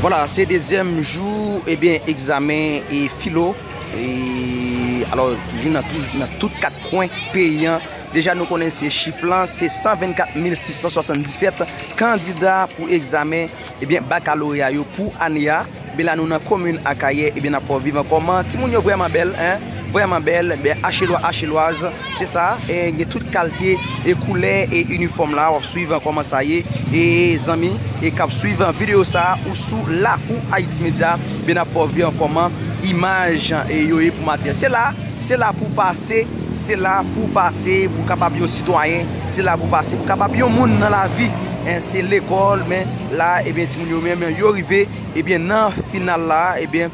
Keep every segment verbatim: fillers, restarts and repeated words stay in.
Vwala, se dezyèm jou, ebyen, egzamen e filo. E, alò, toujou nan, tou, nan tout kat kwen peyi an. Deja, nou konnen se chif lan, se san vennkat mil sis san swasanndisèt kandida pou egzamen, ebyen, bakaloreya yo pou ane a. Ebyen, la, nou nan komin Akayè, ebyen, n ap fè w viv an kòman. Timoun yo vrèman bèl, en, vrèman bèl, ebyen, Achelwa, Achelwaz. Se sa, e gen tout kalte e koulè e inifòm la, w ap swiv kòman sa ye. E zanmi, e k ap swiv videyo sa, ou sou Lakou Ayiti Medya, ben n ap fè w viv kòman imaj e yo ye pou maten. Se la, se la pou pase, se la pou pase, pou kapab yon sitwayen, se la pou pase, pou kapab yon moun nan lavi. En, se lekòl, men la, ebyen, timoun yo menm, yo rive, ebyen, nan final la, ebyen,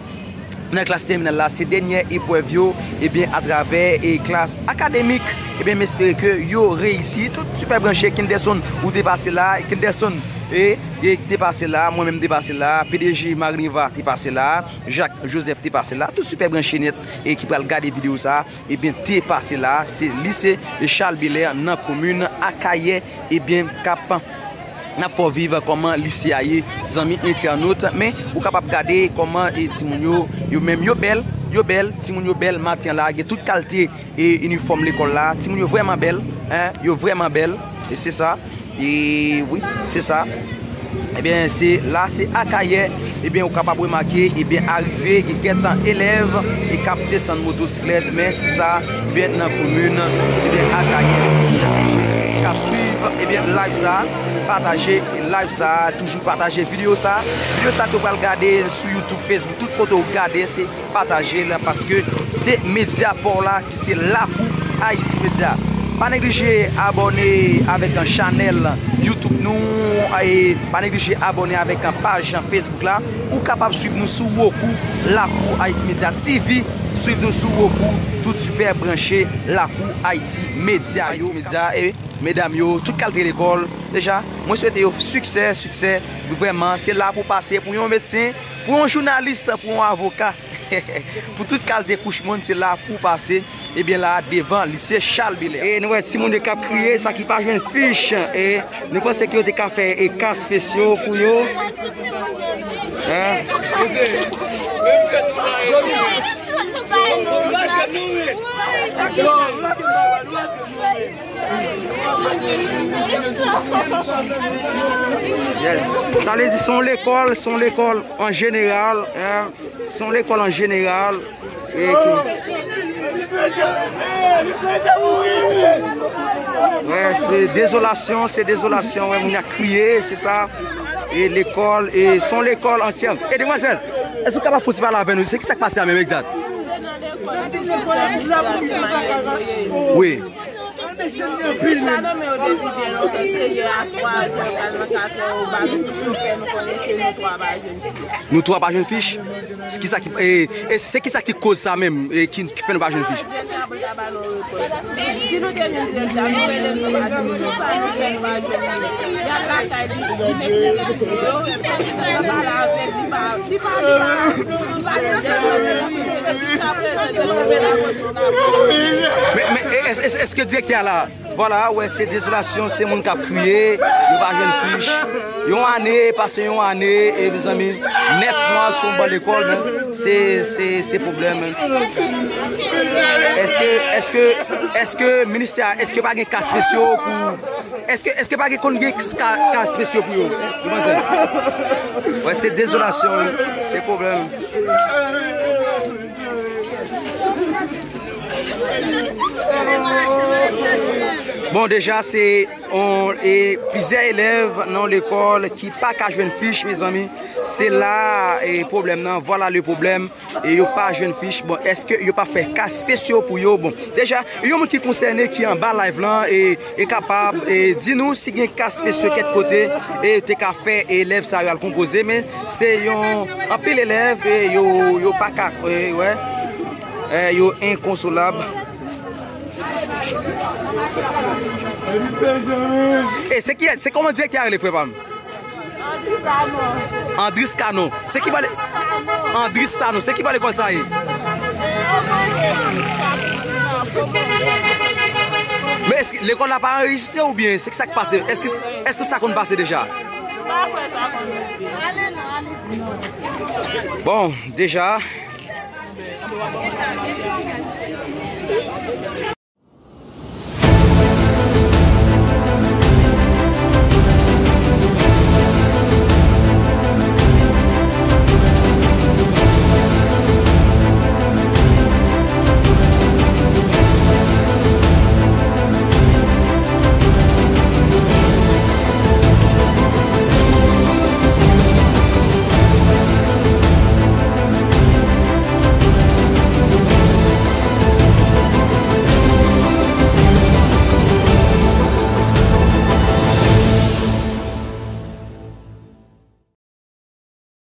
nan klas tèminal la, se dènyè eprèv yo, ebyen, atravè, e, klas akademik, ebyen, m espere ke yo reyisi. Tout sipè branche, Kinderson, ou te pase la, Kinderson, e, e, te pase la, mwen menm te pase la, P D G Mariniva te pase la, Jacques Joseph te pase la, tout sipè branche nèt, e, ki pral gade videyo sa, ebyen, te pase la, se lise Charles Belair nan komin Akayè, ebyen, k ap N ap fè w viv kòman lise a ye, zanmi entènot, men ou kapab gade kòman, e, timoun yo, yo menm, yo bèl, yo bèl, timoun yo bèl, maten la, gen tout kalte, e, inifòm lekòl la, timoun yo vrèman bèl, en, yo vrèman bèl, e se sa, e wi, se sa. Ebyen, se la, se Akayè, ebyen, ou kapab remake, ebyen, arive, gen kèk elèv, e k ap desann motosiklèt, men se sa, ebyen, nan komin, ebyen, Akayè, k ap swiv, ebyen, live sa. Pataje live sa, toujou pataje videyo sa. Videyo sa ke w pral gade sou YouTube, Facebook, tout kote w gade, se pataje l, paske se medya pa w la ki se Lakou Ayiti Medya. Pa neglije abòne avèk chanèl YouTube nou, e pa neglije abòne avèk paj Facebook la. Ou kapab swiv nou sou Roku, Lakou Ayiti Medya T V. Swiv nou sou Roku, tout sipè branche Lakou Ayiti Medya yo. Medya, e medam yo, tout kalte lekòl. Deja, mwen swete yo siksè, siksè. Vrèman, se la pou pase pou yon medsen, pou yon jounalis, pou yon avoka, pou tout kalte kouch moun, se la pou pase. Ebyen la, devan lise Charles Belair. E nou wè timoun yo k ap kriye, sa ki pa jwenn fich. E nou panse ke yo te ka fè e ka spesyo pou yo. En? Yes. Sa vle di se yon lekòl, se yon lekòl an jeneral, en, se yon lekòl an jeneral, e ki, wè, se dezolasyon, se dezolasyon, wè, moun ap kriye, se sa, e lekòl, e se yon lekòl antyè. E demwazèl, èske w kapab fè yon ti pale avè nou? Se ki sa k pase a menm egzat? Wi. Fich la nan men yo depi byen lontan, se yè a twa zè, ou pral nan kat è, ou ba nou fich, nou fè, nou konnen ke nou twa pa jwenn fich. Nou twa pa jwenn fich? Kisa ki, e, e se kisa ki koz sa menm, e ki, ki fè nou pa jwenn fich? Direktè a pral ba nou repons. Si nou te jwenn direktè a, nou rele l, nou pa jwenn li. Sa nou fè, nou pa jwenn li. Y al lakay li, li meprize timoun yo, pèsonn pa pale avè l, li pa, li pa, li pa, li pa tande nou, li pa tande nou. Jiskaprezan, se tonbe lagoch nou nan Men, men, e, es-, es-, èske direktè a la? Vwala, wè, se dezolasyon, se moun k ap kriye, yo pa jwenn fich. Yon ane, pase yon ane, e, mezanmi, nèf mwa sou yon ban lekòl, men, se, se, se pwoblèm, men. Èske, èske, èske ministè a, èske pa gen ka spesyo pou, èske, èske pa gen konn gen ka, ka spesyo pou yo? Ou panse? Wè, se dezolasyon, wi, se pwoblèm. Bon, deja, se on, e, plizyè elèv nan lekòl ki pa ka jwenn fich, mezanmi. Se la, e, pwoblèm nan. Vwala le pwoblèm. E yo pa jwenn fich. Bon, èske yo pa fè ka spesyo pou yo? Bon, deja, yon moun ki konsène, ki anba live lan, e, e kapab, e, di nou si gen ka spesyo kèk kote, e te ka fè elèv sa yo al konpoze, men se yon anpil elèv, e yo, yo pa ka, e, wè, e, yo enkonsolab. E se ki, se kòman direktè a rele, frè pa m? Andris Sanon. Andris Sanon. Se ki ba le-, Andris Sanon. Se ki ba lekòl sa ye? Men èske lekòl la pa anrejistre oubyen se ki sa k pase? Èske, èske sa konn pase deja? Bon, deja,